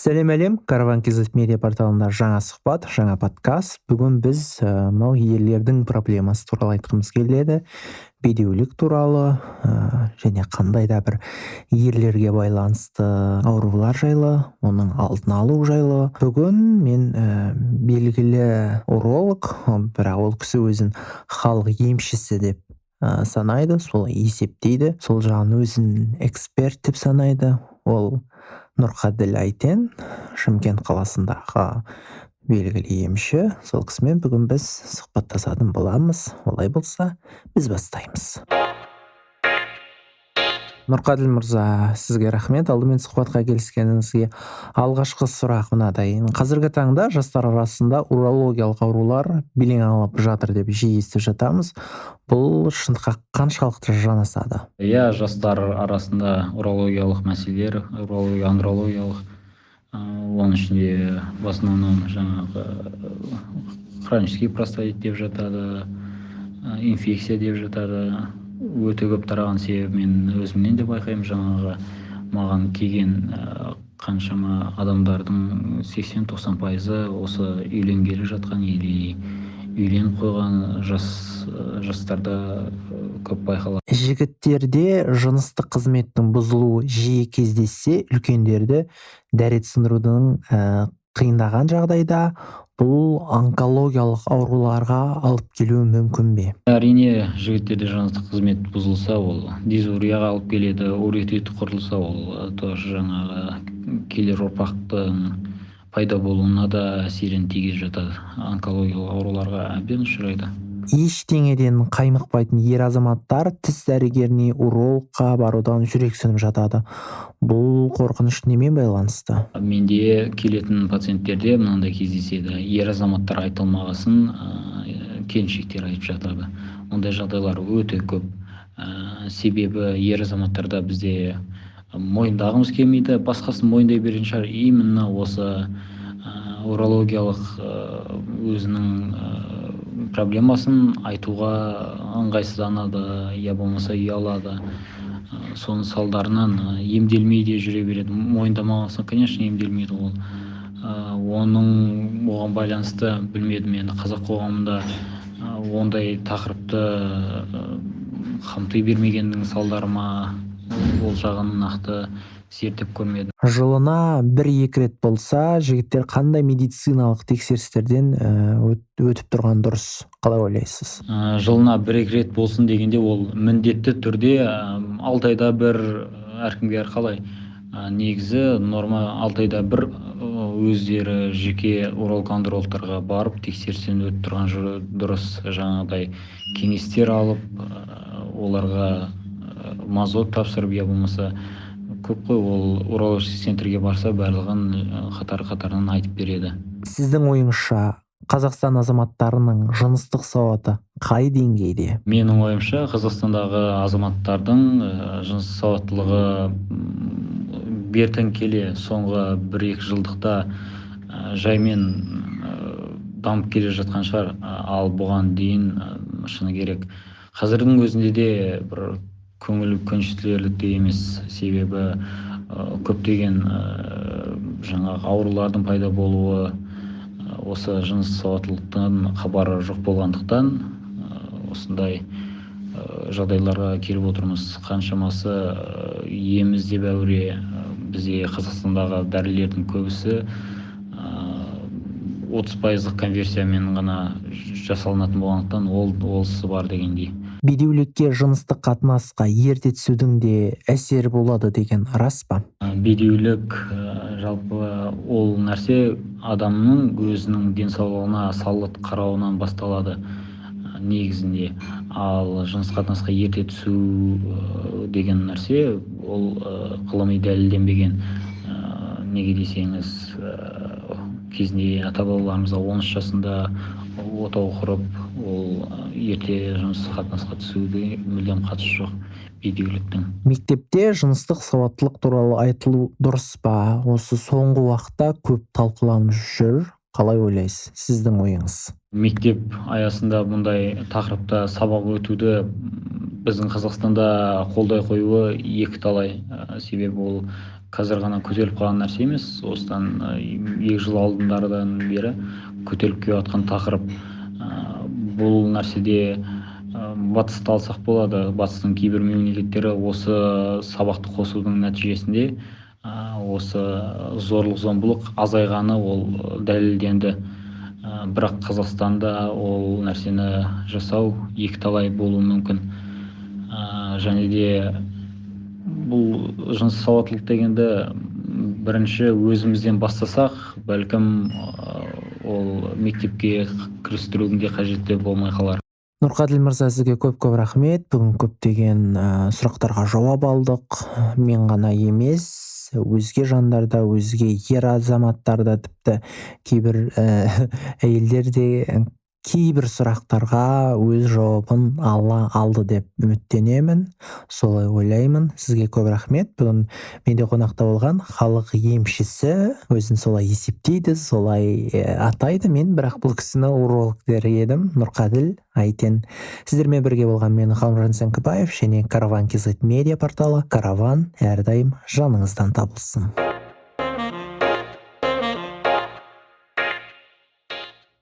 Сәлем, әлем! Караван KZ медиа порталында жаңа сұхбат, жаңа подкаст. Бүгін біз мынау ерлердің проблемасы туралы айтқымыз келеді, бедеулік туралы және қандай да бір ерлерге байланысты аурулар жайлы, оның алдын алу жайлы. Бүгін мен белгілі уролог, бірақ ол кісі өзін халық емшісі деп санайды, солай есептейді, сол жағын өзін эксперт деп санайды. Ол Нұрқаділ Айтен, Шымкент қаласындағы белгілі емші. Сол кісімен бүгін біз сұхбаттасатын боламыз. Олай болса, біз бастаймыз. Нұрқаділ мырза, сізге рахмет алдымен сұхбатқа келіскеніңізге. Алғашқы сұрақ мынадай: қазіргі таңда жастар арасында урологиялық аурулар белең алып жатыр деп жиі естіп жатамыз. Бұл шындыққа қаншалықты жанасады? Иә, жастар арасында урологиялық мәселелер, урология, андрологиялық, оның ішінде в основном жаңағы хронический простатит деп жатады, инфекция деп жатады, өте көп тараған. Себебі мен өзімнен де байқаймын, жаңағы маған келген қаншама адамдардың 80-90%-ы осы үйленгелі жатқан или үйленіп қойған жастарда көп байқалады. Жігіттерде жыныстық қызметтің бұзылуы жиі кездессе, үлкендерді дәрет сындырудың қиындаған жағдайда бұл онкологиялық ауруларға алып келуі мүмкін бе? Әрине, жігіттерде жыныстық қызмет бұзылса, ол дизурияға алып келеді, уретрит құрылса, ол тоже жаңағы келер ұрпақтың пайда болуына да әсерін тигізіп жатады, онкологиялық ауруларға әбден ұшырайды. Ештеңеден қаймықпайтын ер азаматтар тіс дәрігеріне, урологқа барудан жүрексініп жатады. Бұл қорқыныш немен байланысты? Менде келетін пациенттерде мынандай кездеседі: ер азаматтар айта алмағасын, келіншектер айтып жатады. Ондай жағдайлар өте көп. Себебі ер азаматтарда бізде мойындағымыз келмейді, басқасын мойындай беретін шығар, именно осы урологиялық өзінің проблемасын айтуға ыңғайсызданады я болмаса ұялады. Соның салдарынан емделмей де жүре береді. Мойындамаған соң, конечно, емделмейді ол. Оның оған байланысты, білмедім енді, қазақ қоғамында ондай тақырыпты қамти бермегеннің салдары ма, ол жағын нақты зерттеп көрмедім. Жылына бір екі рет болса, жігіттер қандай медициналық тексерістерден өтіп тұрған дұрыс, қалай ойлайсыз? Жылына бір екі рет болсын дегенде, ол міндетті түрде 6 айда бір, әркімге әрқалай. Негізі норма 6 айда бір өздері жеке уролог, андрологтарға барып, тексерістен өтіп тұрған дұрыс. Жаңағыдай кеңестер алып, оларға мазок тапсырып, я болмаса көп қой ол, урологический центрге барса, барлығын қатар қатарынан айтып береді. Сіздің ойыңызша, Қазақстан азаматтарының жыныстық сауаты қай деңгейде? Менің ойымша, Қазақстандағы азаматтардың жыныстық сауаттылығы бертін келе, соңғы бір екі жылдықта жаймен дамып келе жатқан шығар. Ал бұған дейін, шыны керек, қазірдің өзінде де бір көңіл көншітерліктей емес. Себебі көптеген жаңағы аурулардың пайда болуы осы жыныстық сауаттылықтан хабары жоқ болғандықтан, осындай жағдайларға келіп отырмыз. Қаншамасы ем іздеп әуре. Бізде Қазақстандағы дәрілердің көбісі 30%-ық конверсиямен ғана жасалынатын болғандықтан, ол олысы бар дегендей. Бедеулікке жыныстық қатынасқа ерте түсудің де әсері болады деген рас па? Бедеулік, жалпы ол нәрсе адамның өзінің денсаулығына салғырт қарауынан басталады негізінде. Ал жыныс қатынасқа ерте түсу деген нәрсе, ол ғылыми дәлелденбеген. Неге десеңіз, кезінде ата бабаларымызда 13 жасында отау құрып, ол ерте жыныстық қатынасқа түсуге мүлдем қатысы жоқ бедеуліктің. Мектепте жыныстық сауаттылық туралы айтылу дұрыс па? Осы соңғы уақытта көп талқыланып жүр. Қалай ойлайсыз, сіздің ойыңыз? Мектеп аясында бұндай тақырыпта сабақ өтуді біздің Қазақстанда қолдай қоюы екі талай. Себебі ол Қазір ғана көтеріліп қалған нәрсе емес, осыдан 2 жыл алдындардан бері көтеріліп келе жатқан тақырып. Бұл нәрседе батысты алсақ болады. Батыстың кейбір мемлекеттері осы сабақты қосудың нәтижесінде осы зорлық зомбылық азайғаны, ол дәлелденді. Бірақ Қазақстанда ол нәрсені жасау екіталай болуы мүмкін. Және де бұл жыныстық сауаттылық дегенді бірінші өзімізден бастасақ, бәлкім, ол мектепке кірістірудің де қажеті болмай қалар. Нұрқаділ мырза, сізге көп көп рахмет. Бүгін көптеген сұрақтарға жауап алдық. Мен ғана емес, өзге жандар да, өзге ер азаматтар да, тіпті кейбір әйелдер де кейбір сұрақтарға өз жауабын ала алды деп үміттенемін, солай ойлаймын. Сізге көп рахмет. Бүгін менде қонақта болған халық емшісі, өзін солай есептейді, солай атайды, мен бірақ бұл кісіні уролог дер едім, Нұрқаділ Айтен. Сіздермен бірге болған мен, Ғалымжан Сәңкібаев, және Караван kz медиа порталы. Караван әрдайым жаныңыздан табылсын.